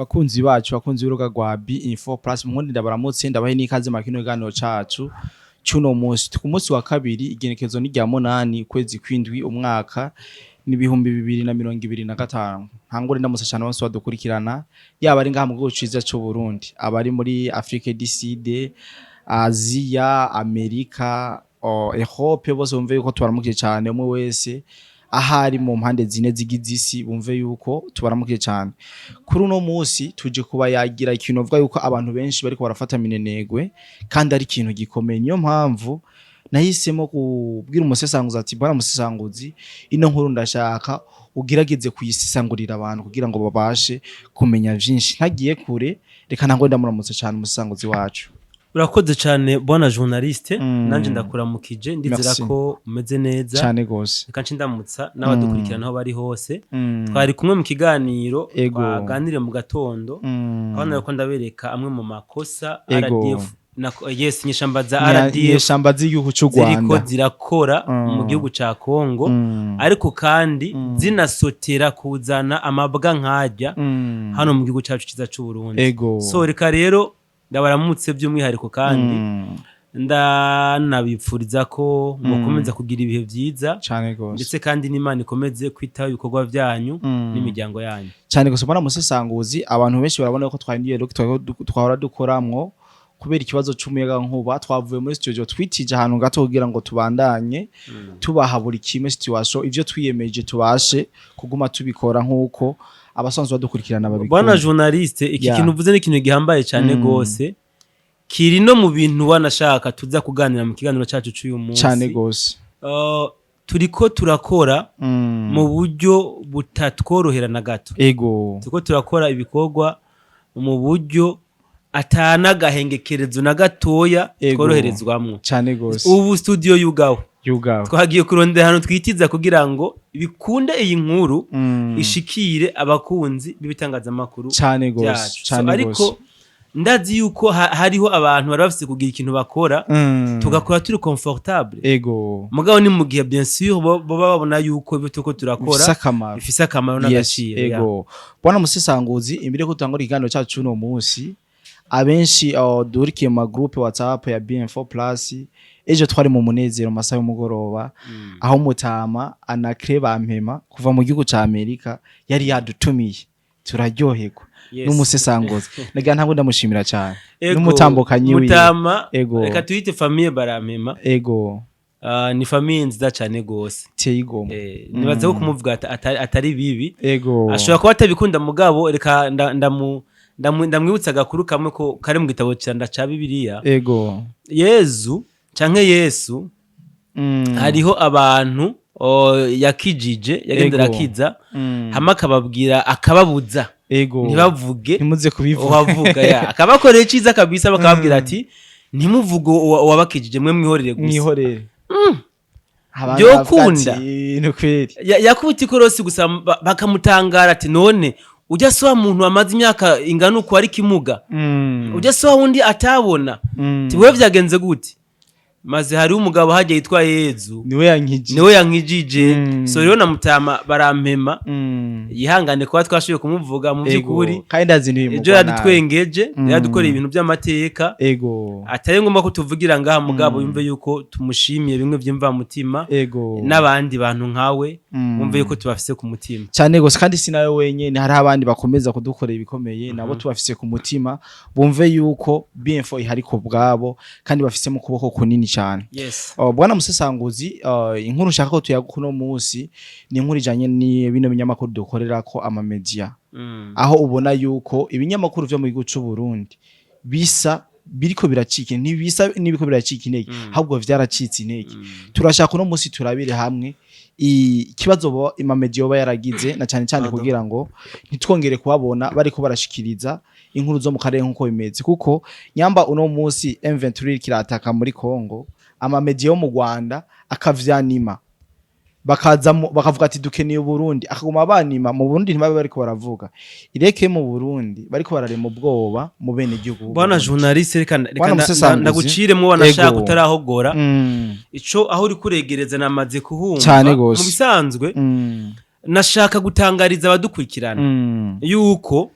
Bakunzi bacu, bakunzi b'urubuga rwa B Info Plus, muhundi ndabaramutse, ndabahe n'ikaze mu kino kiganiro cacu c'uno munsi. Ku munsi wa kabiri, igenekerezo ni rya 8, ukwezi kw'indwi, umwaka ni 2025. Ntangure ndamutse cyane bose badukurikirana, yaba ari ngaha mu gihugu ciza c'u Burundi, abari muri Afrique du Sud, Aziya, Amerika, Europe, bose bumve yuko tubaramukije cyane. Umwe wese ahari mu mpande zine zigize isi, bumve yuko tubaramukije cyane. Kuri uno munsi tuje kuba yagira ikintu uvuga yuko abantu benshi bariko barafata minenegwe, kandi ari ikintu gikomeye. Niyo mpamvu nahisemo kubwira umusesanguzi ati: "Bwana musesanguzi, ino nkuru ndashaka ugerageze kuyisesangurira abantu kugira ngo babashe kumenya vyinshi." Ntagiye kure, reka ntango ndamuramutse cyane umusesanguzi wacu. Urakoze cyane, bwana journaliste. Nanje ndakuramukije, ndizera Merci. ko umeze neza. Cyane gose. Reka nce ndamutsa n'abadukurikirana aho bari hose. Twari kumwe mu kiganiro twaganiriye mu gatondo, aho nariko ndabereka amwe mu makosa RDF yes, inyeshamba za RDF Inyeshamba z'igihugu c'u ziriko Rwanda zirakora mu gihugu ca Kongo, ariko kandi zinasotera kuzana amabwa nkajya hano mu gihugu cacu ciza c'u Burundi. So reka rero ndabaramutse by'umwihariko, kandi ndanabipfuriza ko mukomeza kugira ibihe byiza, Cane gose. ndetse kandi n'Imana ikomeze kwitaho ibikorwa byanyu n'imiryango yanyu. Cyane gose, mbona musesanguzi. Abantu benshi barabona ko twahinduye look twahora dukoramwo. Kubera ikibazo c'umuyaga nkuba, twavuye muri studio, twitije ahantu gato kugira ngo tubandanye tubaha buri kimwe, situation ivyo twiyemeje tubashe kuguma tubikora nk'uko abasanzwe badukurikirana babikora. Bwana journaliste, iki kintu uvuze ni ikintu gihambaye cyane gose, kiri no mu bintu wanashaka tuza kuganira mu kiganiro cyacu cy'uyu munsi. Cyane gose. Turiko turakora mu buryo butatworohera na gato. Turiko turakora ibikorwa mu buryo atanagahengekerezo na gatoya tworoherezwamwo. Cyane gose. Ubu studio yugawe. Yugawe. Twagiye kurondera ahantu twitiza kugira ngo bikunde iyi nkuru ishikire abakunzi b'ibitangazamakuru Cyane gose. byacu. So, Cyane ariko gose. ndazi yuko hariho abantu bari bafise kugira ikintu bakora, tugakora turi confortable. Mugabo ni mu gihe, bien sûr, boba babona yuko ibyo turiko turakora Bifise akamaro. bifise akamaro n'agaciro, ya. Ego, bwana musesanguzi, imbere ko tutangura ikiganiro cyacu c'uno munsi, abenshi duhurikiye mu magroupe WhatsApp ya BM4 Plus, ejo twari mu munezero mu masaha y'umugoroba, aho mutama Anacre Bampema kuva mu gihugu ca Amerika yari yadutumiye, turaryoherwa n'umusesanguzi. Nagira ntabwo ndamushimira cyane n'umutambukanyi wiwe. Mutama, Ego. reka tuyite famille Barampema. Ni famille nziza cyane gose. Teye igomwe. Nibaza ko kumuvuga atari bibi. Ashobora kuba atabikunda, mugabo reka ndamwibutsa agakuru kamwe ko kari mu gitabo ca Bibiliya. Yezu canke Yesu, hariho abantu yakijije, yagenda arakiza, hama akababwira, akababuza ntibavuge Ntimuze kubivuga. uwavuga ya akabakorera iciza kabisa, bakababwira ati: "Ntimuvuge uwabakijije, mwe mwihorere gusa." Mwihorere. Abantu Byokunda. bavuga ati, "Ni kweri." Yakubita ikorosi gusa, bakamutangara ati: "None ujya si wa muntu amaze imyaka ingana uko ari kimuga? Ujya si wa wundi atabona? Ati wewe vyagenze gute?" Maze hariho umugabo hajya yitwa Yezu, Niwe yankije. niwe yankijije. So rero na mutama Barampema yihangane kuba twashoboye kumuvuga mu by'ukuri. Kandi ndazi Ejo ntibimugwa nabi. yadutwengeje, yadukoreye ibintu by'amateka atari ngombwa ko tuvugira ngaha, mugabo yumve yuko tumushimiye bimwe by'imvamutima, n'abandi bantu nkawe bumve yuko tubafise ku mutima. Cyane gose. Kandi si nawe wenyene, hariho abandi bakomeza kudukorera ibikomeye, nabo tubafise ku mutima. Bumve yuko BM4 ihari ku bwabo, kandi bafise mu kuboko kunini cyane. Bwana musesanguzi, inkuru nshaka ko tuyaga kuno munsi ni inkuru ijanye ni bino binyamakuru dukorera ko, amamedia, aho ubona yuko ibinyamakuru vyo mu gihugu c'u Burundi bisa biriko biracika, ntibisa n'ibiko biracika intege, ahubwo vyaracitse intege. Turashaka uno munsi turabire hamwe ikibazo bo imamedia yoba yaragize, na cyane cyane Pardon. kugira ngo ntitwongere kubabona bariko barashikiriza inkuru zo mu karere nkuko bimeze. Kuko nyamba uno munsi M23 kirataka muri Congo, amamedia yo mu Rwanda akavyanima, bakaza bakavuga ati: "Dukeneye Burundi", akaguma banima mu Burundi, ntibabe bariko baravuga ireke mu Burundi, bariko bararema ubwoba mu bene gihugu. Bwana journaliste, reka Bwana musesanguzi. ndaguciremwo, wanashaka utarahogora. Ico aho uri kuregereza namaze kuhumva. Cane gose. Mu bisanzwe nashaka gutangariza abadukurikirana yuko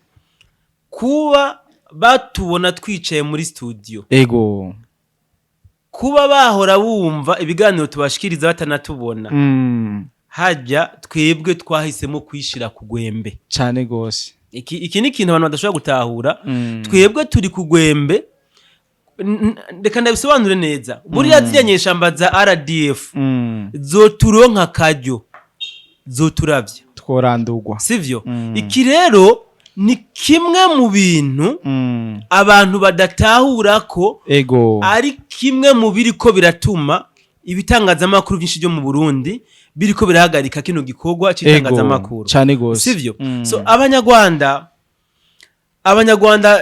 Kuba batubona twicaye muri studio, kuba bahora bumva ibiganiro tubashikiriza batanatubona, hajya twebwe twahisemo kwishira ku gwembe. Cane gose. Iki ni ikintu abantu badashobora gutahura. Twebwe turi ku gwembe. Reka ndabisobanure neza. Buriya ziriya nyeshamba za RDF zoturonka akaryo, zoturavya. Tworandurwa. Sivyo? Iki rero ni kimwe mu bintu abantu badatahura ko ari kimwe mu biriko biratuma ibitangazamakuru byinshi byo mu Burundi biriko birahagarika kino gikorwa c'itangazamakuru. Cane gose. Sivyo? So abanyarwanda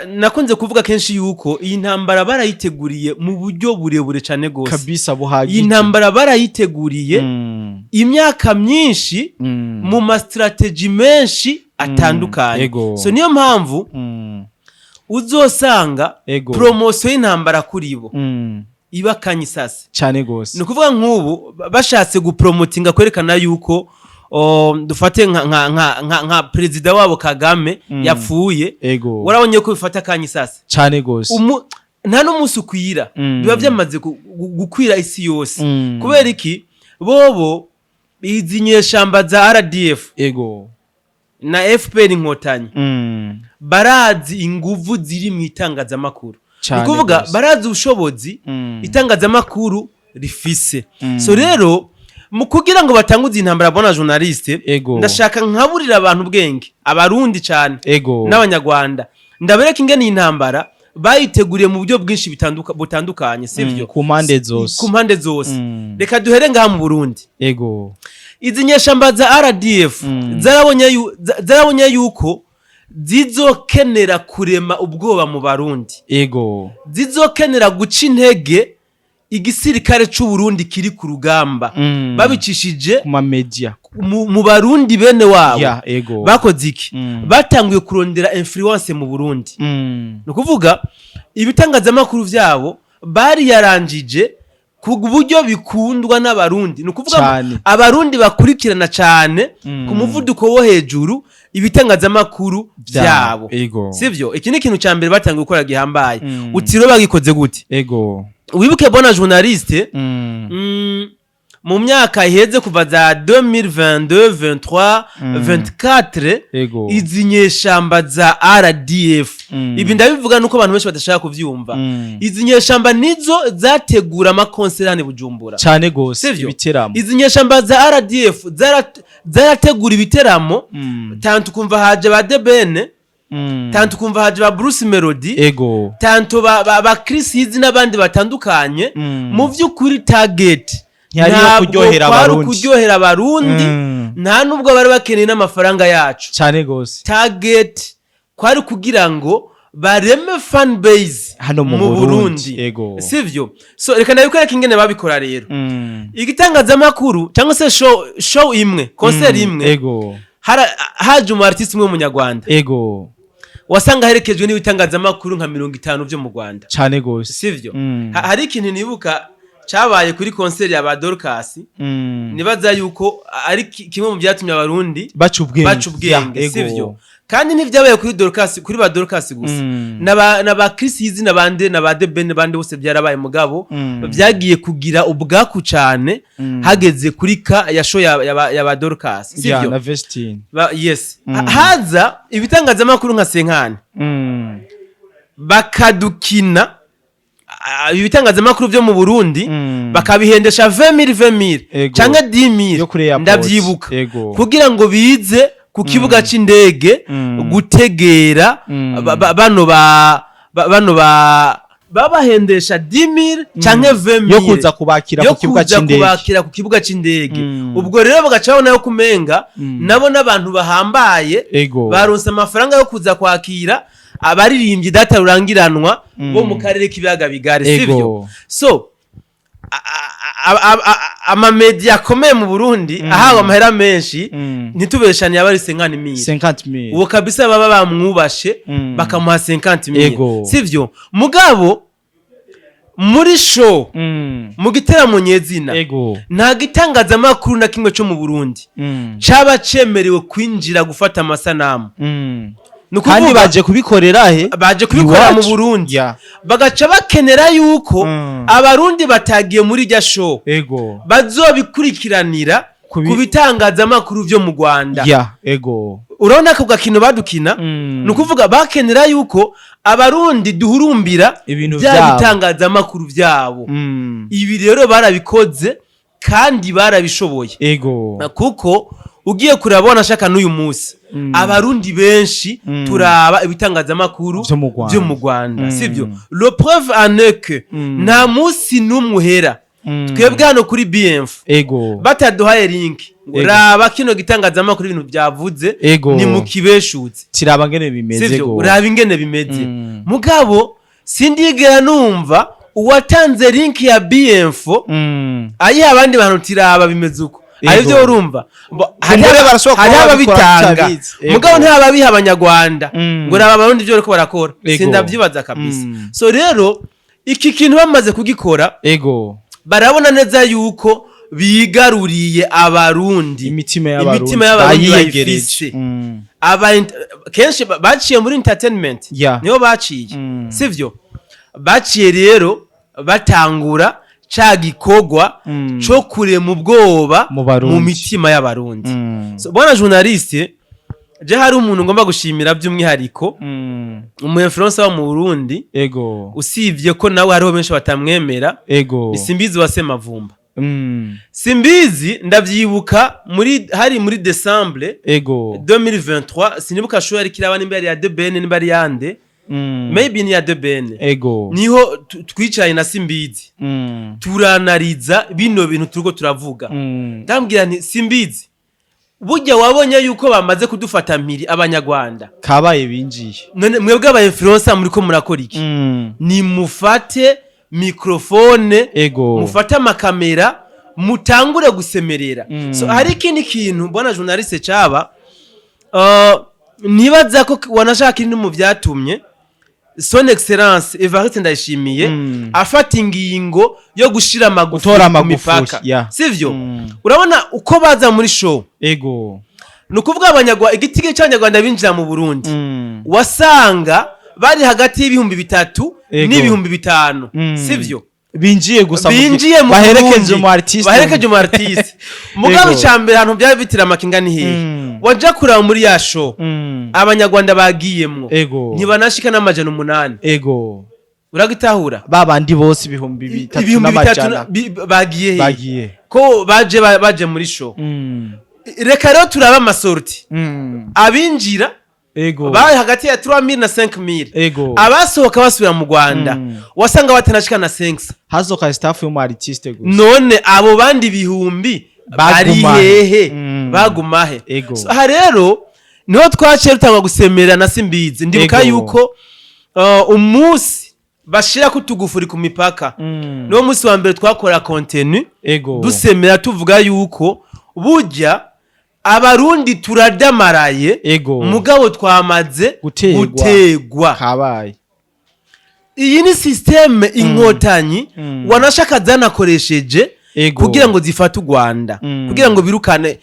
nakunze kuvuga kenshi yuko iyi ntambara barayiteguriye mu buryo burebure cane gose. Kabisa, buhagije. Iyi ntambara barayiteguriye imyaka myinshi, mu ma stratégies menshi atandukanye. So niyo mpamvu uzosanga promotion y'intambara kuri bo iba kanyisase. Cane gose. Ni ukuvuga nk'ubu bashatse gupromotinga, kwerekana yuko dufate nka perezida wabo Kagame yapfuye, warabonye ko bifata akanyisase. Cane gose. Nta n'umunsi ukwira, biba byamaze gukwira isi yose. Kubera iki? Bobo izi nyeshamba za RDF na FPR Inkotanyi barazi inguvu ziri mu itangazamakuru. Cane Ni kuvuga gose. barazi ubushobozi itangazamakuru rifise. So rero mu kugira ngo batanguze intambara, bona journaliste, ndashaka nkaburira abantu ubwenge, abarundi cyane n'abanyarwanda, ndabereka ingene iyi ntambara bayiteguriye mu buryo bwinshi butandukanye, sivyo? Ku mpande zose. Ku mpande zose. Reka duhere ngaha mu Burundi. Izi nyeshamba za RDF zarabonye yuko zizokenera kurema ubwoba mu Barundi, zizokenera guca intege igisirikare c'u Burundi kiri ku rugamba, babicishije ku ma media mu Barundi bene wabo. Ya, ego. Bakoze iki? Batanguye kurondera influence mu Burundi. Ni ukuvuga ibitangazamakuru vyabo bariyarangije ku buryo bikundwa n'Abarundi. Ni ukuvuga ngo Abarundi bakurikirana cyane ku muvuduko wo hejuru ibitangazamakuru vyabo. Sivyo? Iki ni ikintu cya mbere batangiye gukora gihambaye. Utiro bagikoze gute? Wibuke, bona journaliste, mu myaka iheze, kuva za 2022, 23, 24, izi nyeshamba za RDF, ibi ndabivuga nuko abantu benshi badashaka kuvyumva, izi nyeshamba nizo zategura amakonseri hano i Bujumbura. Cane gose. Sivyo? Ibiteramo. Izi nyeshamba za RDF zarategura ibiteramo. Tanto ukumva haje ba The Ben, tanto ukumva haje ba Bruce Melody, tanto ba Chris Easy n'abandi batandukanye. Mu vy'ukuri target Ntiyari iyo ntabwo kuryohera kwari Abarundi. ukuryohera Abarundi, nta nubwo bari bakeneye n'amafaranga yacu. Cane gose. Target kwari kugira ngo bareme fan base hano mu mu Burundi. Burundi. Sivyo? So reka ndabikwereka ingene babikora rero. Igitangazamakuru cyangwa se show imwe, concert imwe, haje umu artiste umwe w'umunyarwanda, wasanga aherekejwe n'ibitangazamakuru nka 50 vyo mu Rwanda. Cane gose. Sivyo? Hari ikintu nibuka cabaye kuri concert ya ba Dorcas, nibaza yuko ari kimwe mu byatumye Abarundi baca ubwenge. baca ubwenge. Ya, ego. Sivyo? Kandi ntivyabaye kuri Dorcas, kuri ba Dorcas gusa, n'aba Chris Easy n'abande n'aba The Ben bande bose byarabaye, mugabo byagiye kugira ubwaku cane hageze kuri ka ya show ya ba Dorcas, Ya, sivyo? na Vestine. Yes. Haza ibitangazamakuru nka Senkani, bakadukina ibitangazamakuru byo mu Burundi, bakabihendesha 20,000, 20,000 canke 10,000. Yo kuri airport. Ndavyibuka, kugira ngo bize ku kibuga c'indege gutegera bano ba babahendesha 10,000 canke 20,000 yo kuza kubakira yo ku kibuga kuza c'indege. kubakira ku kibuga c'indege. Ubwo rero bagaca babona yo kumenga nabo n'abantu bahambaye, baronse amafaranga yo kuza kwakira abaririmbyi data rurangiranwa bo mu karere k'ibiyaga bigari, sivyo? So amamedia akomeye mu Burundi ahawe amahera menshi, ntitubeshane, yaba ari 50,000. 50,000. Uwo kabisa baba bamwubashe, bakamuha 50,000. Sivyo? Mugabo muri show, mu giteramo nyezina, nta gitangazamakuru na kimwe cyo mu Burundi caba cemerewe kwinjira gufata amasanamu. Ni Kandi ukuvuga baje kubikorera he? Baje kubikorera mu Iwacu. Burundi. Bagaca bakenera yuko abarundi batagiye muri irya show bazobikurikiranira ku bitangazamakuru vyo mu Rwanda. Ya, ego. Urabona ako gakino badukina? Ni ukuvuga bakenera yuko abarundi duhurumbira ibintu bya vyabo. bitangazamakuru vyabo. Ibi rero barabikoze kandi barabishoboye, kuko ugiye kuraba shaka n'uyu munsi abarundi benshi turaba ibitangazamakuru vyo mu Rwanda. Vyo mu Rwanda, sivyo? Le preuve en est que nta munsi n'umwe uhera twebwe hano kuri BMF bataduhaye link ngo raba kino gitangazamakuru ibintu byavuze, ni mu kibeshutse. Kiraba ngene bimeze. Sivyo? Go. Uraba ingene bimeze. Mugabo sindigera numva uwatanze link ya BMF ayiha abandi bantu tiraba bimeze uko. Arivyo urumva. Kumbure barashobora kuba hariho babikora ababitanga, batabizi. Mugabo ntibabiha abanyarwanda ngo raba abarundi ibyo bariko barakora. Sindavyibaza kabisa. So rero iki kintu bamaze kugikora, barabona neza yuko bigaruriye abarundi. Imitima y'abarundi. Imitima y'abarundi bayiyegereje. bayifise. Aba kenshi baciye muri entertainment, niho baciye, sivyo? Baciye rero batangura ca gikorwa co kurema ubwoba mu Barundi. Mu mitima y'abarundi. So, bwana journaliste, je hari umuntu ngomba gushimira by'umwihariko, umu influencer wo mu Burundi, usibye ko nawe hariho benshi batamwemera, ni Simbizi wa Semavumba. Simbizi ndavyibuka muri hari muri Décembre 2023, sinibuka show yari kiraba nimba yari ya The Ben, nimba ari yande, maybe ni ya The Ben. Niho twicaye na Simbizi, turanariza bino bintu turiko turavuga. Ndambwira nti: "Simbizi, burya wabonye yuko bamaze kudufata mpiri abanyarwanda?" Kabaye binjiye. None mwebwe aba influencer muriko murakora iki? Nimufate microphone, mufate amakamera, mutangure gusemerera. So hari ikindi kintu, mbona journaliste, caba nibaza ko wanashaka iri mu byatumye Son Excellence Evariste Ndayishimiye afata ingingo yo gushira amagufuri Gutora ku amagufuri, mipaka, sivyo? Urabona uko baza muri show, ni ukuvuga abanyarwanda, igitigi cy'abanyarwanda binjira mu Burundi, wasanga bari hagati y'3000 n'5000, sivyo? Binjiye gusa Binjiye mu baherekeje Burundi, umu artiste. Baherekeje umu artiste. Mugabo icambere ahantu byari bitira amakinga ni hehe? Waja kuraba muri ya show, abanyarwanda bagiyemwo ntibanashika n'800. Uragitahura? Ba bandi bose 3000 3000 n'amajana bagiye hehe? Bagiye. Ko baje muri show. Reka rero turabe ama sorties. Abinjira bari hagati ya 3000 na 5000. Abasohoka basubira mu Rwanda, wasanga batanashika na 5. Hazoka staff y'umu artiste gusa. None abo bandi bihumbi bari Baguma he? hehe? Baguma he? So, aha rero niho twaciye dutangwa gusemera na Simbizi. Ndibuka yuko umunsi bashira kutugufuri ku mipaka, niwo munsi wa mbere twakora contenu, dusemera tuvuga yuko burya abarundi turadamaraye, mugabo twamaze gutegwa. Gutegwa. Kabaye. Iyi ni système inkotanyi wanashaka zanakoresheje kugira ngo zifate u Rwanda, kugira ngo birukane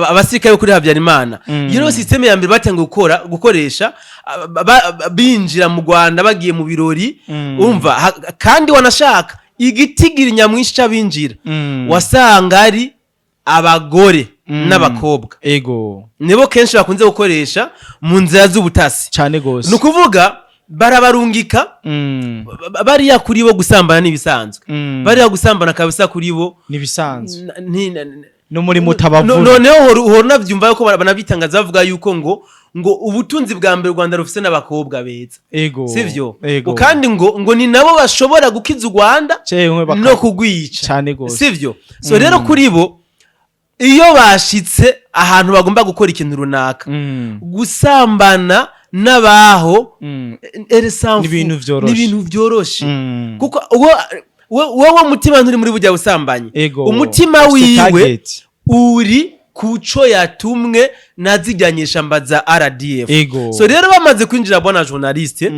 abasirikare bo kuri Habyarimana. Iyo niyo système ya mbere batangiye gukora gukoresha, binjira mu Rwanda bagiye mu birori. Umva, kandi wanashaka igitigiri nyamwinshi c'abinjira wasanga ari abagore n'abakobwa, nibo kenshi bakunze gukoresha mu nzira z'ubutasi. Cane gose. Ni ukuvuga barabarungika, bariya kuri bo gusambana n'ibisanzwe. Bariya gusambana kabisa kuri bo nibisanzwe. N'umurimo utabavuna. Noneho uhora unavyumva yuko banabitangaza bavuga yuko ngo ubutunzi bwa mbere u Rwanda rufise n'abakobwa beza, sivyo? Ego. Kandi ngo ni nabo bashobora gukiza u Rwanda Cewe no kugwica. Cane gose. Sivyo? So rero kuri bo iyo bashitse ahantu bagomba gukora ikintu runaka, gusambana n'abaho N'ibintu vyoroshe. N'ibintu vyoroshe, kuko wowe mutima nturi muri burya busambanyi. Umutima Ufise wiwe target. uri kuco yatumwe na zirya nyeshamba za RDF. So rero bamaze kwinjira, bwana journaliste,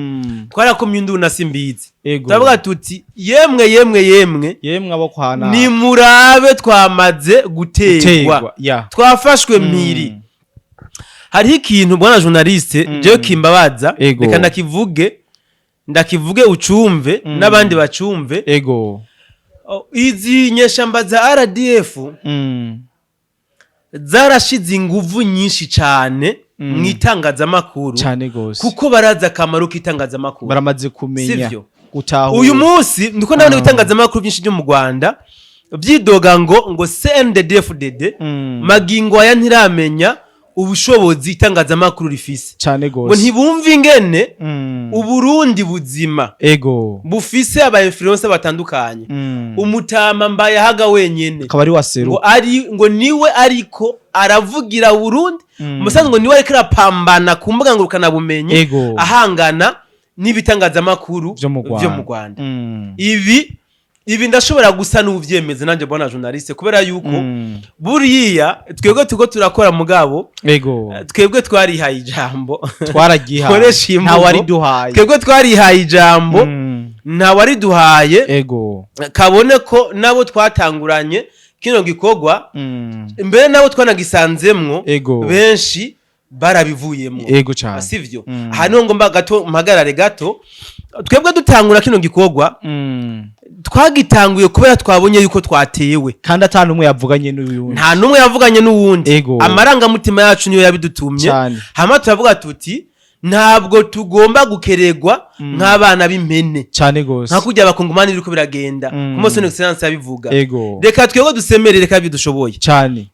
twarakomye induru na Simbizi, turavuga tuti: "Yemwe, yemwe, yemwe, yemwe abo kwana, nimurabe twamaze gutegwa, gutegwa, ya. Twafashwe mpiri." Hariho ikintu, bwana journaliste, jewe kimbabaza. Reka ndakivuge ucumve n'abandi bacumve. Oh, izi nyeshamba za RDF zarashize inguvu nyinshi cyane mu itangazamakuru, Cyane gose. kuko barazi akamaro k'itangazamakuru. Baramaze kumenya, Sivyo? gutahura. Uyu munsi ndiko ndabona ibitangazamakuru byinshi byo mu Rwanda byidoga ngo CNDD-FDD magingo aya ntiramenya ubushobozi itangazamakuru rifise, Cyane ngo gose. ntibumve ingene Uburundi buzima bufise aba influencer batandukanye, umutama Mbayahaga wenyene akaba ari waseru ngo ari ngo niwe ariko aravugira Burundi, musanzwe ngo niwe ariko arapambana ku mbuga ngurukanabumenyi, ahangana n'ibitangazamakuru vyo mu Rwanda. vyo mu Rwanda. Ibi ndashobora gusa n'uvyemeza nanjye, bwana journaliste, kubera yuko buriya twebwe turiko turakora, mugabo twebwe twarihaye ijambo. Twaragihaye. Koresha imvugo. Ntawe wariduhaye. Twebwe twarihaye ijambo, ntawe wariduhaye. Kabone ko nabo twatanguranye kino gikorwa, mbere nabo twanagisanzemwo, benshi barabivuyemwo. Ego cyane. Sivyo? Aha niho ngomba gato mpagarare gato. Twebwe dutangura kino gikorwa, twagitanguye kubera twabonye yuko twatewe, kandi ata n'umwe yavuganye n'uyundi. Nta n'umwe yavuganye n'uwundi. Amarangamutima yacu niyo yabidutumye. Hama turavuga tuti ntabwo tugomba gukeregwa nk'abana b'impene, Cyane gose. nka kurya abakongomani biriko biragenda. Ku son excellence yabivuga, reka twebwe dusemere, reka bidushoboye,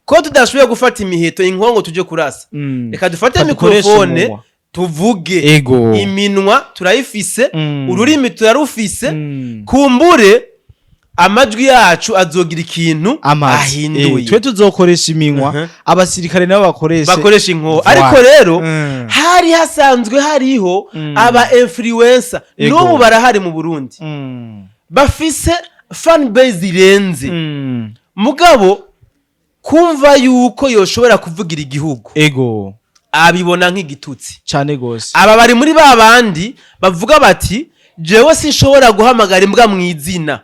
ko tudashoboye gufata imiheto, inkongo, tuje kurasa, reka dufate Reka dukoreshe microphone umunwa. tuvuge. Iminwa turayifise, ururimi turarufise, kumbure amajwi yacu azogira ikintu Amazi. ahinduye. Twe tuzokoresha iminwa, abasirikare nabo bakoreshe bakoresha inkoho. Voilà. Ariko rero hari hasanzwe hariho aba influencer, n'ubu barahari mu Burundi, bafise fan base irenze, mugabo kumva yuko yoshobora kuvugira igihugu abibona nk'igitutsi. Cyane gose. Aba bari muri ba bandi bavuga bati jewe sinshobora guhamagara imbwa mu izina,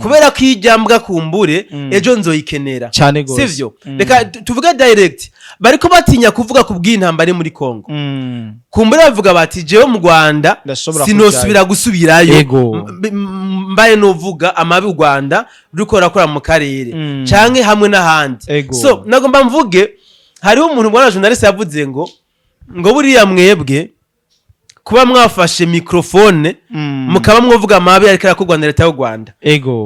kubera ko iyo ijya mbwa kumbure ejo nzoyikenera. Cyane gose. Sivyo? Reka tuvuge direct, bariko batinya kuvuga ku bw'intambara iri muri Kongo. Kumbure bavuga bati jewe mu Rwanda Ndashobora sinosubira gusubirayo, mbaye novuga amabi u Rwanda ruriko rurakora mu karere canke hamwe n'ahandi. So nagomba mvuge, hariho umuntu, bwana journaliste, yavuze ngo buriya mwebwe kuba mwafashe microphone mukaba mwovuga amabi ariko arakorwa na leta y'u Rwanda,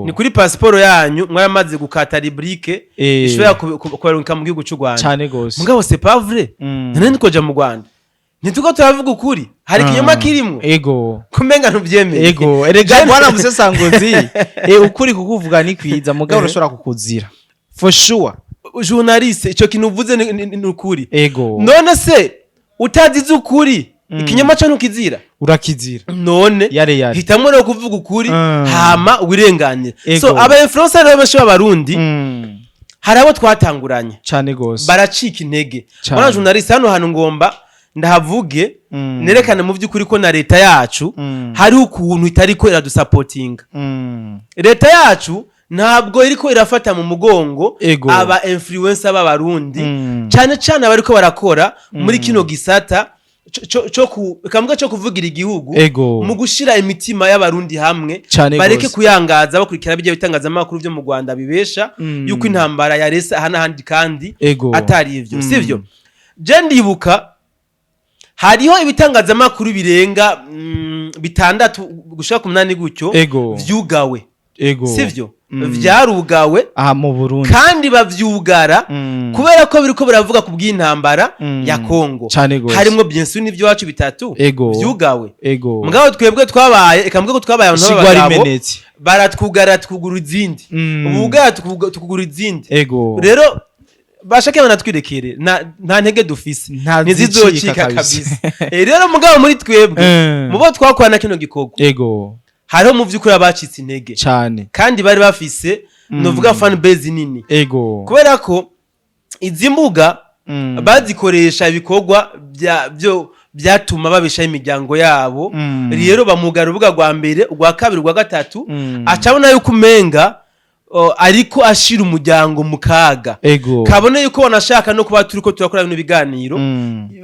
ni kuri pasiporo yanyu mwaramaze gukata rubrique ishobora kubarungika mu gihugu cy'u Rwanda. Cyane gose. Mugabo c'est pas vrai. None ntikoja mu Rwanda, ntituko turavuga ukuri, hari ikinyoma kirimwo? Kumenga ntuvyemeye. Ego, erega bwana musesanguzi, ukuri kukuvuga ni kwiza, mugabo urashobora kukuzira for sure. Journaliste, ico kintu uvuze ni ukuri. None se utazize ukuri, ikinyoma cyo ntukizira? Urakizira. None Yare yare. hitamwo rero kuvuga ukuri, hama wirenganire. So aba influencer rero benshi b'Abarundi, hari abo twatanguranye Cyane gose. baracika intege. Cane. Bwana journaliste, hano hantu ngomba ndahavuge, nerekane mu by'ukuri ko na leta yacu hari ukuntu itariko iradusapotinga. Leta yacu ntabwo iriko irafata mu mugongo aba influencer b'Abarundi, cyane cyane abariko barakora muri kino gisata co co kuvugira igihugu, mu gushira imitima y'Abarundi hamwe, bareke kuyangaza bakurikira bijya bitangazamakuru byo mu Rwanda bibesha yuko intambara yarese aha n'ahandi kandi atari ivyo. Sivyo? Je ndibuka hariho ibitangazamakuru birenga 6 gushika ku 8 gutyo vyugawe. Sivyo? Vyarugawe Aha mu Burundi. kandi bavyugara kubera ko biriko biravuga ku bw'intambara ya Kongo. Cane gose. Harimwo bien sûr n'ivyo wacu bitatu vyugawe. Mugabo twebwe twabaye, eka mvuge ko twabaye abantu Ishigwa b'abagabo, rimenetse. baratwugara twugura izindi, ubugara tukugura izindi. Rero bashake banatwirekere, nta ntege dufise, Nta ntizizocika zicika kabisa. kabisa. Rero mugabo muri twebwe, mubo twakorana kino gikorwa, hariho mu vy'ukuri abacitse intege, kandi bari bafise, novuga, fan base nini, kubera ko izi mbuga bazikoresha ibikorwa byo byatuma babeshaho imiryango yabo. Rero bamugara urubuga rwa mbere, urwa kabiri, urwa gatatu, acabona yuko umenga Ariko ashira umuryango mu kaga, kabone yuko wanashaka no kuba turiko turakora bino biganiro,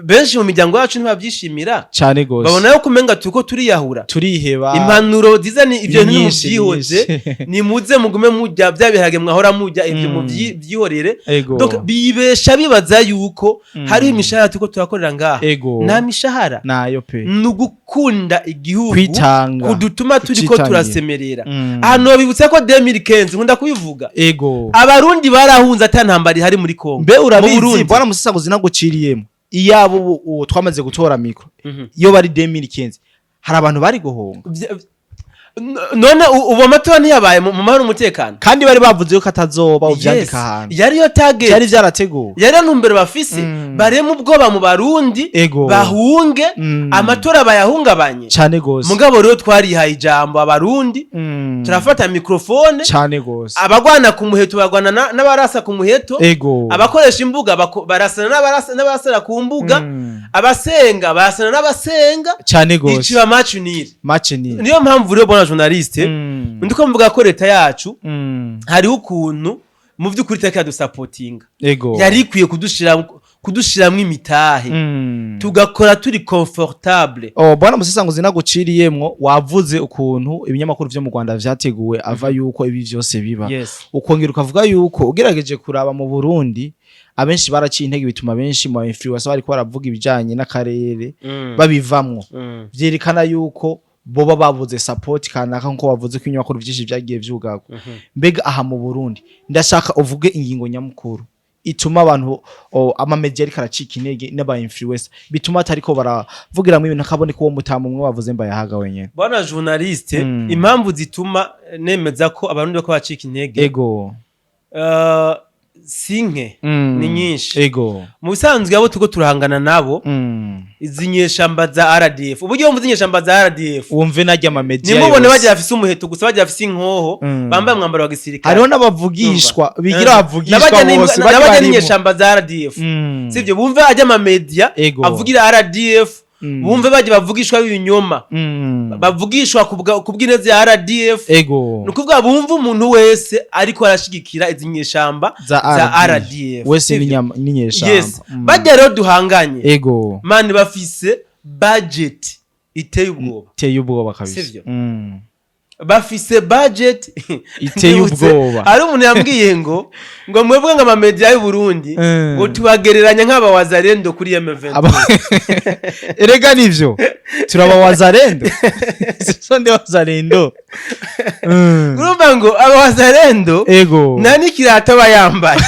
benshi mu miryango yacu ntibavyishimira. Cane gose. Babona yuko umenga turiko turiyahura. Turiheba. Impanuro ziza ni ivyo, Ni nyinshi, ntimuvyihoze. nyinshi. Nimuze mugume murya bya biharage mwahora murya, ivyo muvyihorere. Donc bibesha bibaza yuko hariho imishahara turiko turakorera ngaha. Nta mishahara. Nayo pe. Ni ugukunda igihugu Kwitanga. kudutuma turiko Kucitangira. turasemerera. Ahantu bibutsa ko 2015, nkunda kubivuga, abarundi barahunze ata ntambara ihari muri Kongo. Mbe Mu urabizi, Burundi. bwana Musasaguzi, naguciriyemo, iyabo ubu twamaze gutora micro, iyo bari 2015 hari abantu bari guhunga. None ubu amatora ntiyabaye mu mahoro, umutekano? Kandi bari bavuze yuko atazoba, uvyandika ahantu. Yari yo target. Byari vyarateguwe. Yari yo ntumbero bafise, barema ubwoba mu Barundi, bahunge, amatora bayahungabanye. Cane gose. Mugabo rero twarihaye ijambo abarundi, turafata microphone. Cane gose. Abagwana ku muheto bagwana n'abarasa ku muheto. Abakoresha imbuga barasana n'abarasana ku mbuga. Abasenga barasana n'abasenga. Cane gose. Iciba match nul. Match ni Niyo mpamvu rero, bona journaliste, ndiko mvuga ko leta yacu hariho ukuntu mu by'ukuri itari yadusapotinga. Yari ikwiye kudushiramwo imitahe, tugakora turi confortable. Oh, bwana Musesanguzi, naguciriyemwo, wavuze ukuntu ibinyamakuru vyo mu Rwanda vyateguwe ava yuko ibi vyose biba. Ukongera ukavuga yuko ugerageje kuraba mu Burundi abenshi baraciye intege, bituma benshi mu influencer bariko baravuga ibijanye n'akarere babivamwo. Vyerekana yuko boba babuze support kanaka, nkuko bavuze ko ibinyamakuru vyinshi vyagiye vyugagwa. Mbega aha mu Burundi, ndashaka uvuge ingingo nyamukuru ituma abantu amamedia ariko aracika intege n'aba influencer, bituma atariko baravugiramwo ibintu, akaboneka uwo mutamu umwe wavuze Mbayahaga wenyene. Bwana journaliste, impamvu zituma nemeza ko abarundi bako bacika intege, si nke, ni nyinshi. Mu bisanzwe abo turiko turahangana nabo, izi nyeshamba za RDF, uburyo bumva inyeshamba za RDF, wumve narya amamedia nimubone yose. Bagiye bafise umuheto gusa, bagiye bafise inkoho, bambaye umwambaro wa gisirikare. Hariho n'abavugishwa bigira bavugishwa bose n'abajya barimo. n'inyeshamba za RDF. Sivyo? Bumve ajya amamedia avugira RDF, bumve bajya bavugishwa b'ibinyoma, bavugishwa ku bw'ineza ya RDF. Ni ukuvuga bumve umuntu wese ariko arashigikira izi nyeshamba za za RDF RDF. Wese. Sivyo? N'inyeshamba. Yes. Bajya rero duhanganye, mani, bafise budget iteye ubwoba. Iteye ubwoba kabisa. Sivyo? Bafise budget Iteye Ndibutse, ubwoba. hari umuntu yambwiye ngo mwebwe ngo amamedia y'u Burundi ngo tubagereranya nk'abawazarendo kuri M23. Erega nivyo, turaba wazarendo, so ndi wazarendo. Urumva ngo abawazarendo nta n'ikirato aba yambaye.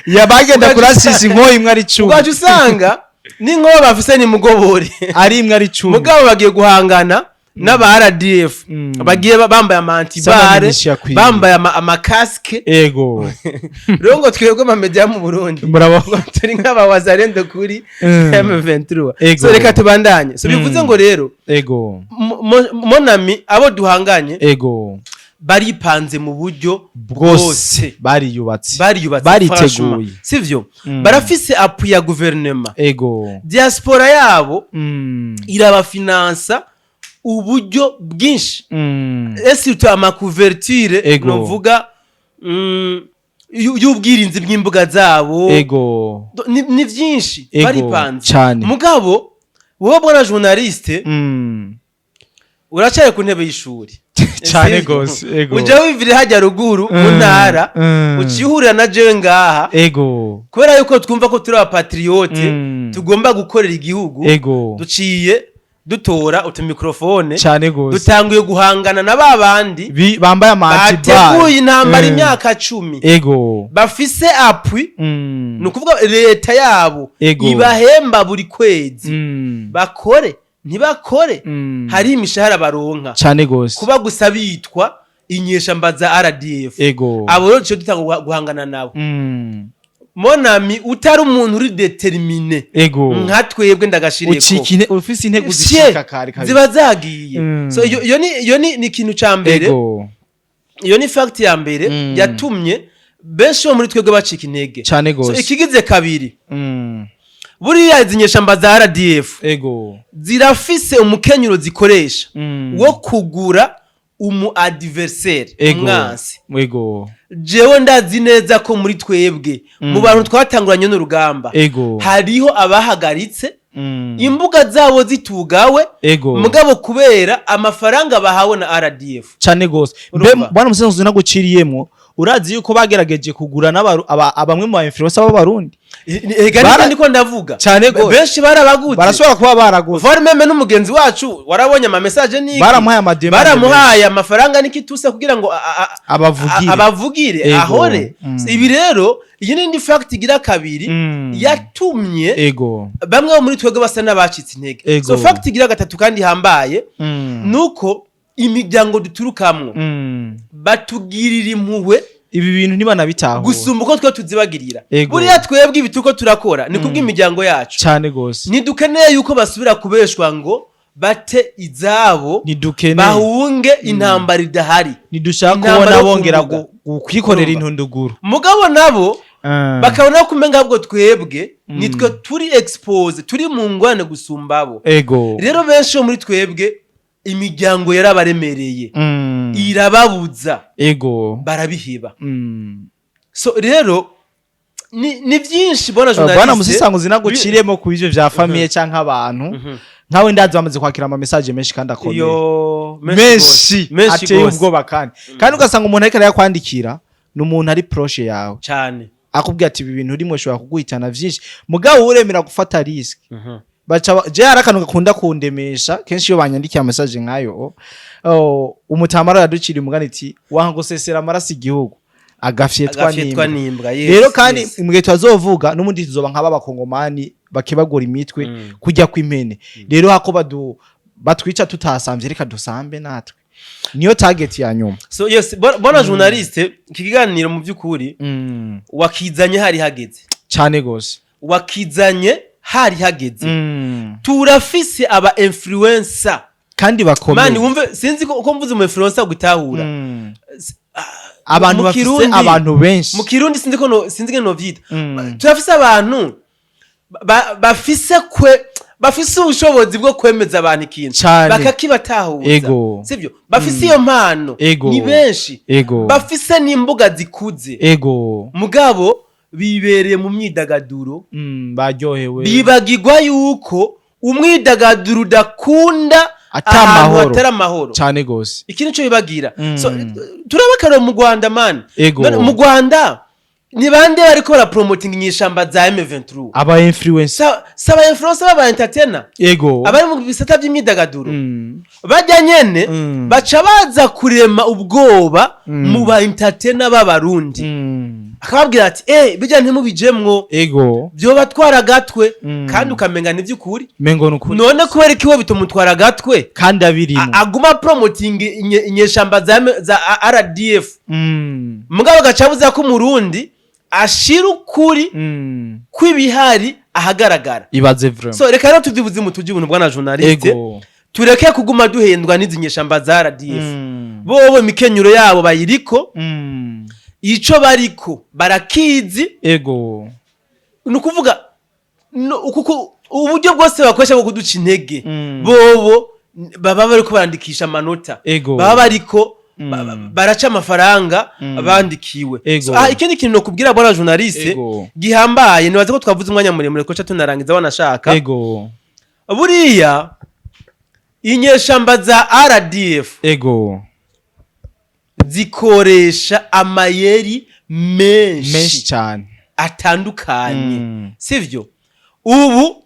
Yabagenda kurasisa inkoho imwe ari 10. Ugaca usanga n'inkoho bafise ni mugobore. Ari imwe ari 10. Mugabo bagiye guhangana n'aba RDF, bagiye bambaye ama antiballes, Sama akwiye. bambaye amakasike. Rero ngo twebwe amamedia yo mu Burundi Murabo turi nk'abawazarendo kuri M23. So reka tubandanye. So bivuze ngo rero, mon ami, abo duhanganye baripanze mu buryo bwose, bariyubatse. Bariyubatse. Bariteguye. Franchement. Sivyo? Barafise appui ya guverinoma, diaspora yabo irabafinansa uburyo bwinshi, et surtout amacouverture, novuga y'ubwirinzi bw'imbuga zabo. Ni byinshi. Baripanze. Cane. Mugabo wowe, bwana journaliste, uracaye ku ntebe y'ishuri. Cane Sivyo? gose, ego. Uja wivire hajya ruguru mu ntara, ucihurira na jewe ngaha, kubera yuko twumva ko turi abapatriote, tugomba gukorera igihugu, duciye dutora utumicrophone, Cane gose. dutanguye guhangana na ba bandi Bambaye ama-antiballes. bateguye intambara imyaka 10, bafise appui. Ni ukuvuga leta yabo ibahemba buri kwezi, bakore ntibakore, hari imishahara baronka, Cane gose. kuba gusa bitwa inyeshamba za RDF. Abo rero duciye dutanga guhangana nabo. Mon ami, utari umuntu uri déterminé nka twebwe, ndagashireko, Ucika ufise intego Fye, zishika kare kabisa. Ziba zagiye. So iyo ni ikintu ca mbere. Iyo ni fact ya mbere yatumye benshi bo muri twebwe bacika intege. Cane So gose. ikigize kabiri, buriya izi nyeshamba za RDF zirafise umukenyuro zikoresha wo kugura. Umu adversaire, umwansi. Jewe ndazi neza ko muri twebwe, mu bantu twatanguranye n'urugamba, hariho abahagaritse imbuga zabo zitugawe, mugabo kubera amafaranga bahawe na RDF. Cane gose. Mbe Urumva? bwana musenzi, naguciriyemwo, urazi yuko bagerageje kugura bamwe mu ba influencer b'Abarundi? Ega niko ndiko ndavuga. Cane gose. Benshi barabaguze. Barashobora kuba baraguze. Voire même n'umugenzi wacu, warabonye ama message niki? Baramuhaye ama demande. Baramuhaye amafaranga n'ikituse kugira ngo abavugire. Abavugire. Ahore. Ibi rero, iyi ni indi fact igira kabiri yatumye bamwe bo muri twebwe basa n'abacitse intege. So fact igira gatatu kandi ihambaye nuko imiryango duturukamwo batugirira impuhwe Ibi bintu ntibanabitahura gusumba uko twe tuzibagirira. Buriya twebwe ibi turiko turakora ni kubw'imiryango yacu. Cane gose. Ntidukeneye yuko basubira kubeshwa ngo bate izabo, Ntidukeneye. bahunge intambara idahari. Ntidushaka Intambara kubona yo ku bongera mbuga. kwikorera Urumva? intunduguru. Mugabo nabo bakabona ko umenga ahubwo twebwe nitwe turi exposé, turi mu ngorane gusumba abo. Rero benshi bo muri twebwe imiryango yarabaremereye, irababuza, barabiheba. So rero ni byinshi, bona Bwana journaliste. Musisanguzi, naguciremo ku ivyo vya famille canke abantu nkawe, ndazi bamaze kwakira ama message menshi kandi akomeye. Iyo Menshi menshi ateye gose. ubwoba, kandi ugasanga umuntu ariko arayakwandikira ni umuntu ari proche yawe, akubwira ati ibi bintu urimo ushobora kuguhitana vyinshi, mugabo uremera gufata risque. Baca je hari akantu gakunda kundemesha kenshi iyo banyandikiye message nkayo. Oh, umutamara yaducira umugani ati wanga gusesera amaraso igihugu agafyetwa Agafyetwa n'imbwa. n'imbwa, yes. Rero kandi mugihe tubazovuga n'ubundi tuzoba nk'aba bakongomani bakebagura imitwe kujya kw'impene. Rero hako batwica tutasamvye, reka dusambe natwe, niyo target ya nyuma. So yes, bona journaliste, iki kiganiro mu by'ukuri wakizanye hari hageze. Cane gose. Wakizanye hari hageze. Turafise aba influencer Kandi bakomeye. Mani wumve, sinzi ko uko mvuze umu influencer gutahura. Abantu Mu bafise abantu benshi. Mu Kirundi sinzi ko no, sinzi ngene novyita. Turafise abantu bafise kwe bafise ubushobozi bwo kwemeza abantu ikintu bakakibatahuza. Sivyo? Bafise iyo mpano. Ni benshi. Bafise n'imbuga zikuze. Mugabo bibereye mu myidagaduro. Baryohewe. Bibagirwa yuko umwidagaduro udakunda Ata ahantu amahoro. hatari amahoro. Cane gose. Iki nico bibagira. So turaba akarorero mu Rwanda, man. None mu Rwanda ni bande bariko barapromotinga inyeshamba za M23? Aba influencer. Saba influencer baba entertainer, abari mu bisata by'imyidagaduro. Bajya nyene baca baza kurema ubwoba mu ba entertainer b'Abarundi, akababwira ati bijya ntimubijemwo, byoba twara agatwe. Kandi ukamenga ni by'ukuri. Mengo nukuri. None kubera iki we bitumutwara agatwe Kandi abirimo? Aguma promoting inyeshamba za RDF, mugabo agaca abuza ko Umurundi ashira ukuri kw'ibihari ahagaragara. Ibaze vraiment. So reka rero tuvye ubuzima, tujye ubuntu, bwana journaliste. Tureke kuguma duhendwa n'izi nyeshamba za RDF. Bobo imikenyuro yabo bayiriko, ico bariko barakizi. Ni ukuvuga kuko uburyo bwose bakoresha bwo kuduca intege, bobo baba bariko barandikisha amanota, baba bariko baraca amafaranga bandikiwe. So, ikindi kintu nokubwira, bwana journaliste, gihambaye, nibaza ko twavuze umwanya muremure ko tunarangiza wanashaka. Buriya inyeshamba za RDF zikoresha amayeri Menshi menshi cyane. atandukanye. Sivyo? Ubu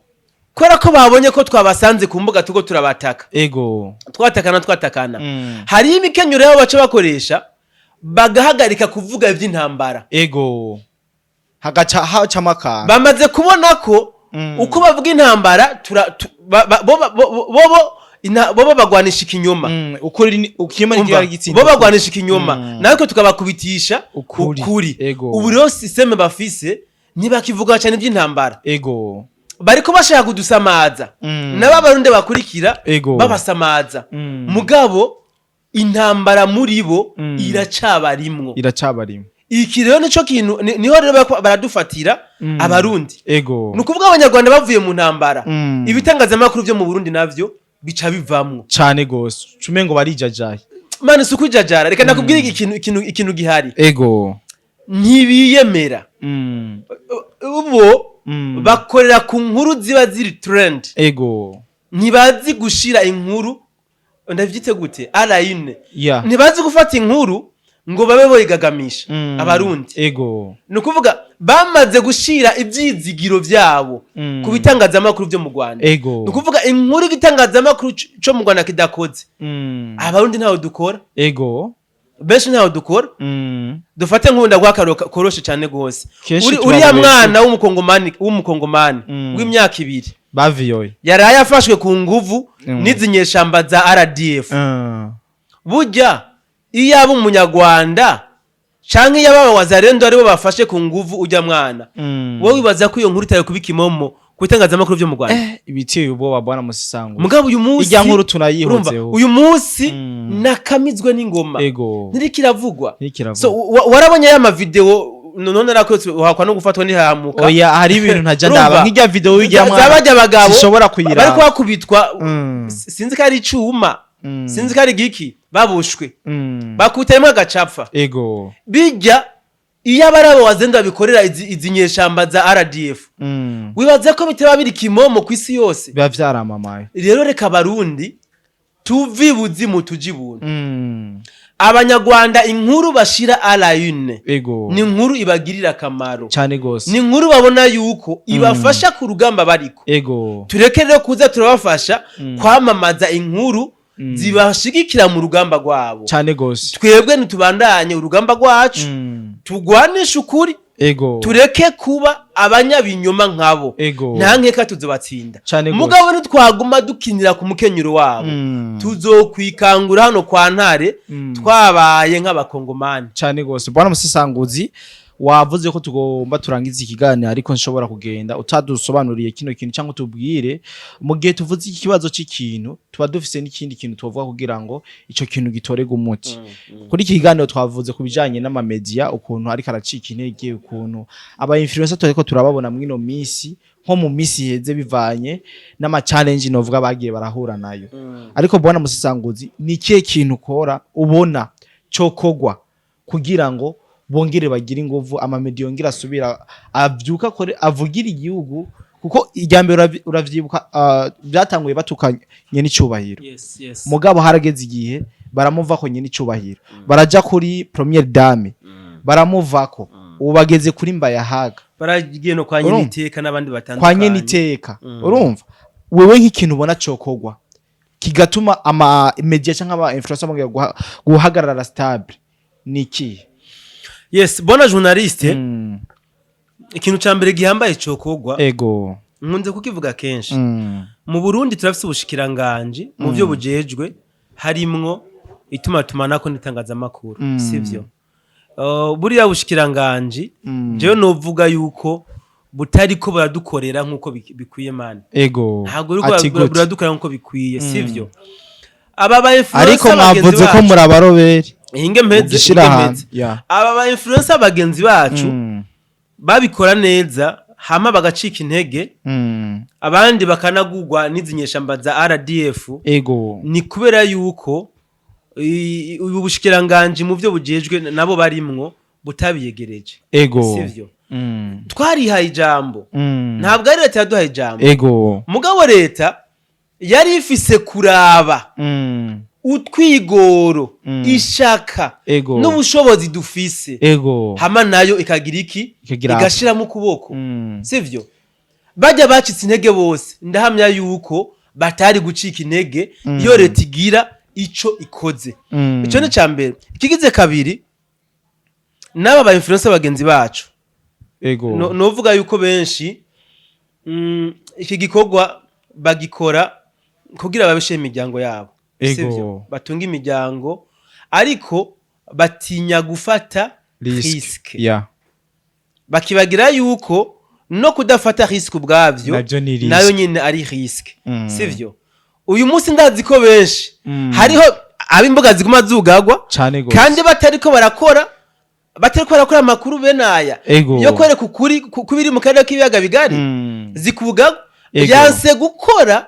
kubera ko babonye ko twabasanze ku mbuga tuko turabataka, twatakana twatakana, hariho imikenyero yabo baca bakoresha bagahagarika kuvuga iby'intambara. Hagaca hacamo akantu. Bamaze kubona ko uko bavuga intambara bobo bagwanisha ikinyoma. Ukuri ikinyoma Umva, ntikiba gitsinda. bo bagwanisha ikinyoma, natwe tukabakubitisha Ukuri. ukuri. Ubu rero système bafise, ntibakivuga cyane iby'intambara. Bariko bashaka kudusamaza, nabo Abarundi bakurikira babasamaza. Mugabo intambara muri bo iracabarimwo. Iracabarimo. Iki rero nico kintu niho rero bariko baradufatira Abarundi. Ni ukuvuga Abanyarwanda bavuye mu ntambara, ibitangazamakuru vyo mu Burundi navyo bica bivamwo. Cane gose, cume ngo barijajaye. Mani, si ukujajara. Reka ndakubwire ikintu gihari. Ntibiyemera. Bo bakorera ku nkuru ziba ziri trend. Ntibazi gushira inkuru, ndavyite gute, arayine. Ntibazi gufata inkuru ngo babe boyigagamisha Abarundi. Ni ukuvuga bamaze gushira ivyizigiro vyabo ku bitangazamakuru vyo mu Rwanda. Ni ukuvuga inkuru igitangazamakuru co mu Rwanda kidakoze, Abarundi ntawe dukora. Benshi ntawe dukora. Dufate nk'ubu, ndaguha akarorero koroshe cyane gose. Kenshi Uriya tubabesha. mwana w'umukongomani w'imyaka 2 Baviyoye. yaraye afashwe ku nguvu n'izi nyeshamba za RDF. Burya iyo aba Umunyarwanda canke iyo aba Wazalendo aribo bafashe ku nguvu ujya mwana, wowe wibaza ko iyo nkuru itari kuba ikimomo ku bitangazamakuru vyo mu Rwanda? Ibiteye ubwoba, bwana Musisango. Mugabo uyu munsi, Irya nkuru urumva, tunayihozeho. uyu munsi nakamizwe n'ingoma, ntiriko iravugwa. Ntiriko So warabonye ya mavideo? None narakwetse uhakwa no gufatwa ntihamuka. Oya, hari ibintu ntajya Urumva? ndaba, nk'irya video y'irya mwana. Zabajya abagabo Sinshobora kuyiraba. bariko bakubitwa, sinzi ko ari icuma, sinzi ko ari igiki, babushwe, bakubitayemo agacapfa. Bijya iyo aba ari abo Wazalendo babikorera izi nyeshamba za RDF, wibaza ko bitaba biri kimomo ku isi yose? Biba vyaramamaye. Rero reka Abarundi tuve ibuzimu tuje ibuntu. Abanyarwanda inkuru bashira à la une ni inkuru ibagirira akamaro, Cyane gose. ni inkuru babona yuko ibafasha ku rugamba bariko. Tureke rero kuza turabafasha kwamamaza inkuru zibashigikira mu rugamba rwabo. Cyane gose. Twebwe ntitubandanye urugamba rwacu, tugwanishe ukuri, tureke kuba abanyabinyoma nkabo. Nta nkeka tuzobatsinda. Cane gose. Mugabo ntitwaguma dukinira ku mukenyero wabo, tuzokwikangura hano kwa Ntare, twabaye nk'Abakongomani. Cyane gose, bwana Musisanguzi. Wavuze ko tugomba turangiza ikiganiro, ariko nshobora kugenda utadusobanuriye kino kintu cyangwa tubwire. Mu gihe tuvuze iki kibazo cy'ikintu, tuba dufise n'ikindi kintu tuvuga kugira ngo ico kintu gitorerwe umuti. Kuri iki kiganiro twavuze ku bijanye n'amamedia, ukuntu ariko aracika intege, ukuntu aba influencer turiko turababona mwino misi nko mu misi iheze, bivanye n'ama challenge novuga bagiye barahura nayo. Ariko bwana Musisanguzi, ni ikihe kintu ukora ubona cokogwa kugira ngo bongere bagire inguvu, amamediya yongere asubira avyuka, akore, avugira igihugu? Kuko irya mbere uravyibuka, byatanguye batukanye n'icubahiro. Yes yes Mugabo harageze igihe baramuvako nyene icubahiro, baraja kuri première dame, baramuvako, ubu bageze kuri Mbayahaga. Baragiye no kwa Urumva? Nyeniteka n'abandi Kwa batandukanye. Nyeniteka. Urumva, wewe nk'ikintu ubona cokogwa kigatuma ama media cyangwa aba influencer bongera guhagarara stable ni ikihe? Yes, bona journaliste, ikintu ca mbere gihambaye cokogwa, nkunze kukivuga kenshi, mu Burundi turafise ubushikiranganji mu byo bujejwe harimwo itumatumanako n'itangazamakuru, sivyo? Buriya bushikiranganji, jewe novuga yuko butariko buradukorera nk'uko bikwiye mani. Ntabwo buriko Ati gute? buradukorera nk'uko bikwiye, sivyo? Aba ba influencer Ariko bagenzi mwavuze ko bacu, muri abaroberi. Hinge mpeze. Mugishira Hinge ahantu. mpeze. Aba ba influencer bagenzi bacu babikora neza, hama bagacika intege, abandi bakanagurwa n'izi nyeshamba za RDF. Ni kubera yuko ubu bushikiranganji mu byo bujejwe nabo barimwo butabiyegereje. Sivyo? Twarihaye ijambo. Ntabwo ari leta yaduhaye ijambo. Mugabo leta yari ifise kuraba utwigoro, ishaka n'ubushobozi dufise, hama nayo ikagira iki? Ikagira. Igashiramo ukuboko. Sivyo? Bajya bacitse intege bose, ndahamya yuko batari gucika intege iyo leta igira ico ikoze. Ico ni ca mbere. Ikigize kabiri, n'aba ba influencer bagenzi bacu, novuga yuko benshi iki gikorwa bagikora kugira babeshe imiryango yabo. Sivyo? Batunga imiryango, ariko batinya gufata Risk. risque. Bakibagira yuko no kudafata risque ubwabyo Navyo ni risk. nayo nyine ari risque. Sivyo? Uyu munsi ndazi ko benshi hariho ab'imbuga ziguma zugagwa Cane gose. kandi batariko barakora amakuru bene aya yo kwereka ukuri kubiri mu karere k'ibiyaga bigari, zikugagwa. Yanse gukora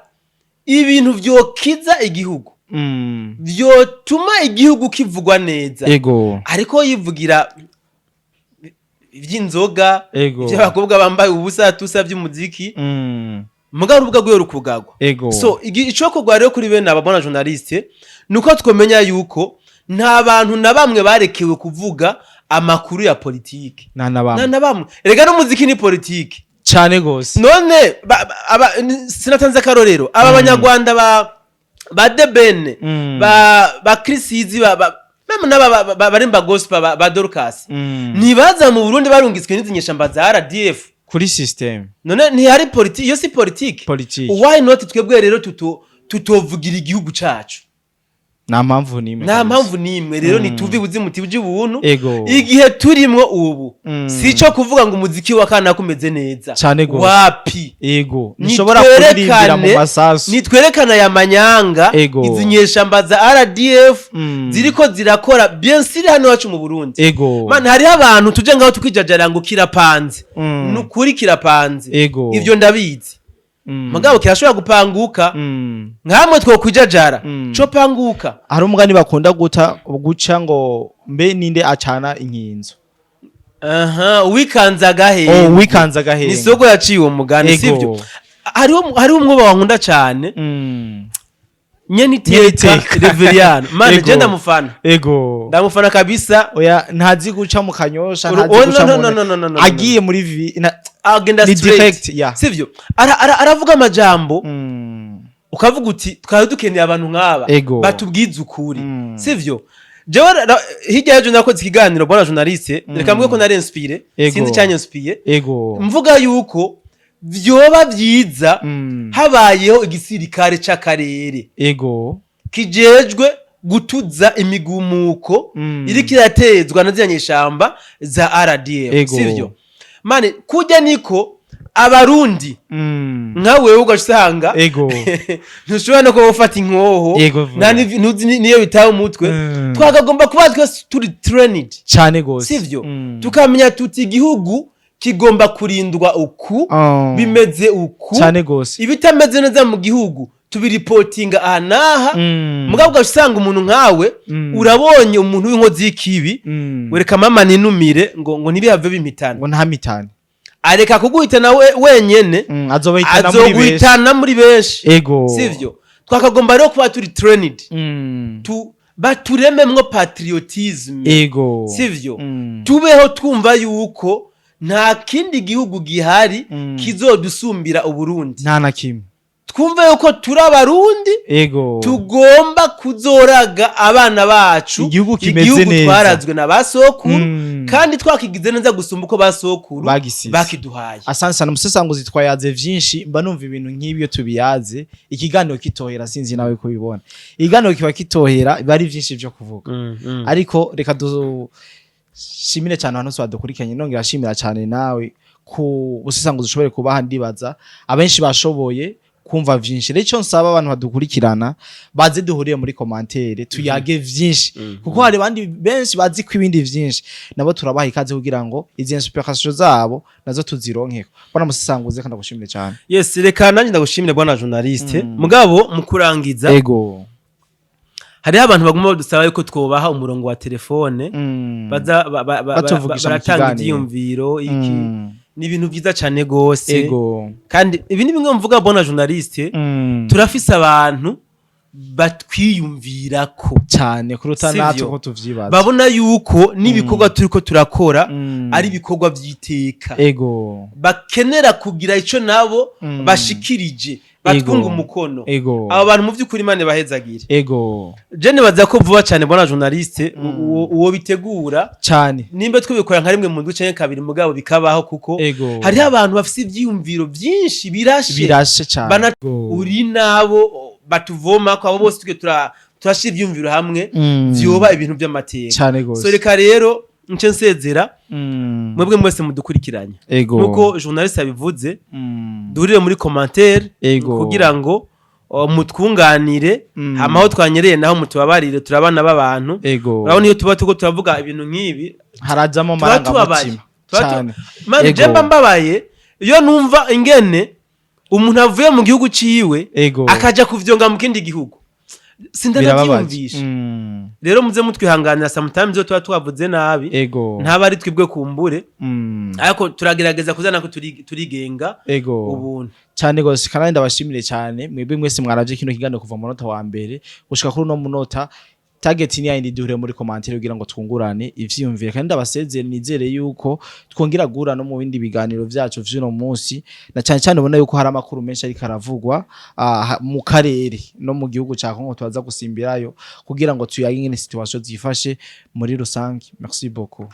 ibintu vyokiza igihugu. Vyotuma igihugu kivugwa neza. Ariko yivugira ivy'inzoga, ivy'abakobwa bambaye ubusa, tusa vy'umuziki, mugabo urubuga rwiwe rukugagwa. So icokorwa rero kuri bene aba, bwana journaliste, nuko twomenya yuko nta bantu na bamwe barekewe kuvuga amakuru ya politike. Nta na bamwe. Nta na bamwe. Erega n'umuziki ni politike. Cane gose. None sinatanze akarorero, aba banyarwanda ba The Ben, ba Chriss Eazy, ba même n'aba barimba gospel, ba Dorcas, ntibaza mu Burundi barungitswe n'izi nyeshamba za RDF? Kuri system. None ntihari politiki? Iyo si politiki? Politiki. Why not twebwe rero tutovugira igihugu cacu? Nta mpamvu n'imwe Nta kabisa. mpamvu n'imwe. Rero ntituve ibuzimu tuje ubuntu. Igihe turimwo ubu si ico kuvuga ngo umuziki wa kana kumeze neza. Cane gose. Wapi. Nishobora kuririmbira mu masasu. Nitwerekane aya manyanga izi nyeshamba za RDF ziriko zirakora, bien sûr, hano iwacu mu Burundi. Man, hariho abantu tuje ngaho tukijajara ngo kirapanze. Nukuri kirapanze. Ivyo ndabizi. Mugabo kirashobora gupanguka. Nkamwe twokwijajara, co panguka. Hari umugani bakunda guta guca ngo mbe ninde acana inkinzo? Aha, uwikanze agahengo. Oh, wikanze agahengo. Ni soko yaciye uwo mugani. Sivyo? Hariho umwuba wankunda cane, nyene iteka. Nyeniteka. Reveriyano, man, je ndamufana. Ndamufana kabisa. Oya, ntazi guca mu Kanyosha, ntazi Oh, guca no, mu no, no, no, no, no, no. Agiye muri vi Agenda ni straight. direct, yeah. Sivyo? Aravuga amajambo ukavuga uti twari dukeneye abantu nk'aba batubwiza ukuri. Sivyo? Jewe hirya y'ejo nakoze ikiganiro, bwana journaliste, reka mvuge ko nari inspiré. Sinzi icyanyinspiye. Mvuga yuko vyoba vyiza habayeho igisirikare c'akarere kijejwe gutuza imigumuko iriko iratezwa na ziriya nyeshamba za RDF. Sivyo? Mane kurya niko abarundi nka wewe ugasanga ntushobora no kuba ufata inkoho, nta ntuzi niyo bitaye umutwe. Twakagomba kuba twese turi trained. Cane gose. Sivyo? Tukamenya tuti igihugu kigomba kurindwa uku, bimeze uku, Cane gose. ibitameze neza mu gihugu tubiripotinga aha n'aha. Mugabo ugasanga umuntu nkawe urabonye umuntu w'inkozi y'ikibi, wereka mama ninumire ngo ntibihave bimpitana. Ngo ntamitane. Areka kuguhitana wenyene, Azohitana muri benshi. azoguhitana muri benshi. Sivyo? Twakagomba rero kuba turi trained, baturememwo patriotisme. Sivyo? Tubeho twumva yuko nta kindi gihugu gihari kizodusumbira Uburundi. Nta na kimwe. Twumve yuko turi Abarundi, tugomba kuzoraga abana bacu Igihugu kimeze igihugu neza. twarazwe na ba sokuru, kandi twakigize neza gusumba uko ba sokuru Bagisize. bakiduhaye. Asante sana, umusesanguzi. Twayaze vyinshi. Mba numva ibintu nk'ibyo tubiyaze ikiganiro kitohera. Sinzi nawe kubibona, ikiganiro kiba kitohera, biba ari vyinshi vyo kuvuga. Ariko reka dushimire cyane abantu bose badukurikiranye. Nongera ashimira cyane nawe ku busesanguzi ushobore kubaha. Ndibaza abenshi bashoboye kumva vyinshi. Rero icyo nsaba abantu badukurikirana, baze duhuriye muri commentaire, tuyage vyinshi, kuko hari abandi benshi bazi ko ibindi vyinshi, nabo turabaha ikaze kugira ngo izi inspiration zabo nazo tuzironkeko. Bwana musesanguzi, kandi ndagushimire cyane. Yes, reka nanjye ndagushimire, bwana journaliste. Mugabo mu kurangiza, hariho abantu baguma badusaba yuko twobaha umurongo wa telefone, baza Batuvugisha mu baratanga kiganiro. ivyiyumviro iki. Ni ibintu vyiza cane gose. Kandi ibi ni bimwe mvuga, bwana journaliste, turafise abantu batwiyumvirako Cyane kuruta Sivyo? natwe ko tuvyibaza. Babona yuko n'ibikorwa turiko turakora ari ibikorwa vy'iteka, bakenera kugira ico nabo bashikirije, batwunga umukono. Abo bantu mu vy'ukuri Imana ibahezagire. Je nibaza ko vuba cane, bwana journaliste, uwo bitegura, nimba twibikora nka rimwe mu ndwi canke kabiri, mugabo bikabaho, kuko hariho abantu bafise ivyiyumviro vyinshi birashe. Birashe cyane. Uri nabo batuvoma ko abo bose tuge turashira ivyiyumviro hamwe, vyoba ibintu vy'amateka. Cyane gose. So reka rero nce nsezera mwebwe mwese mudukurikiranye. Nkuko journaliste abivuze, duhurire muri commentaire kugira ngo mutwunganire. Hama aho twanyereye naho mutubabarire, turabana b'abantu. Urabona iyo tuba turiko turavuga ibintu nk'ibi, Harajamo tuba tubabaye. amarangamutima cyane. Man, je mba mbabaye iyo numva ingene umuntu avuye mu gihugu ciwe akaja kuvyonga mu kindi gihugu. Sindanavyiyumvisha. Rero muze mutwihanganira, sometimes iyo tuba twavuze nabi, ntaba ari twebwe kumbure, ariko turagerageza kuzana ko turigenga ubuntu. Cyane gose. Kandi ndabashimire cyane mwebwe mwese mwaravye kino kiganiro kuva mu munota wa mbere gushika kuri uno munota. Target ni yindi, duhure muri commentaire kugira ngo twungurane ivyiyumvire. Kandi ndabasezere, nizere yuko twongera guhura no mu bindi biganiro vyacu vy'uno munsi, na cyane cyane ubona yuko hari amakuru menshi ariko aravugwa mu karere no mu gihugu ca Kongo. Twaza gusimbirayo kugira ngo tuyage ingene situation zifashe muri rusange. Merci beaucoup.